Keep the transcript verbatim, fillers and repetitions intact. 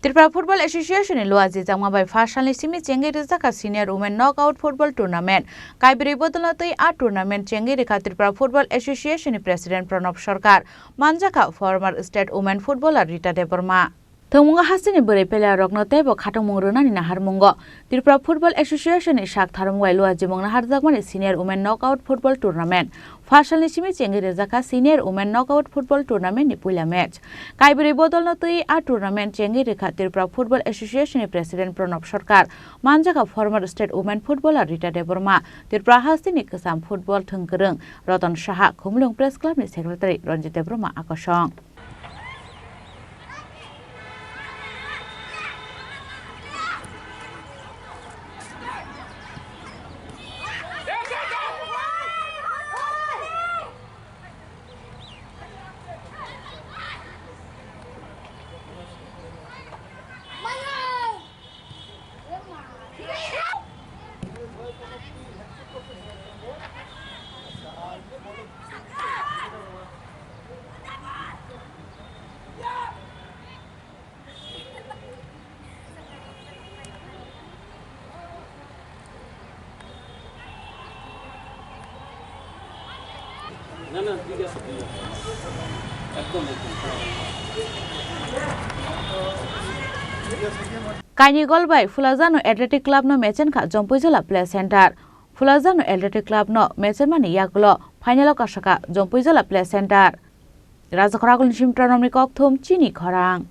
Tripura Football Association ni luajijakma bai pha salni simi chengwi rijak kha Senior Women Knockout Football Tournament. Kaibrwi bodolno twi a tournament chengwi rikha Tripura Football Association ni President Pranab Sarkar, manjakha former state women footballer Rita Debbarma. Thwngmungo hasteni bwrwi player rokno teibo khatungmung rwnani naharmungo Tripura Football Association ni sak tharmung bai luajimung naharjakmani Senior Women Knockout Football Tournament. Pha salni simi chengwi rijak kha Senior Women Knockout Football Tournament ni puila match. Kaibrwi bodolno twi a tournament chengwi rikha Tripura Football Association ni President Pranab Sarkar, manjakha former state women footballer Rita Debbarma, Tripura hasteni kwcham football thwngkwrwng Ratan Saha, Khumulwng Press Club ni Secretary Ranjit Debbarma akosong. Kaini gol bai Phulajano Athletic Club no mechen kha Jompuijala Play Center. Phulajano Athletic Club no mechenmani yagulo final o kasaka Jompuijala Play Center. Rajakhor Agulni Simtra Romni Kokthum chini khorang.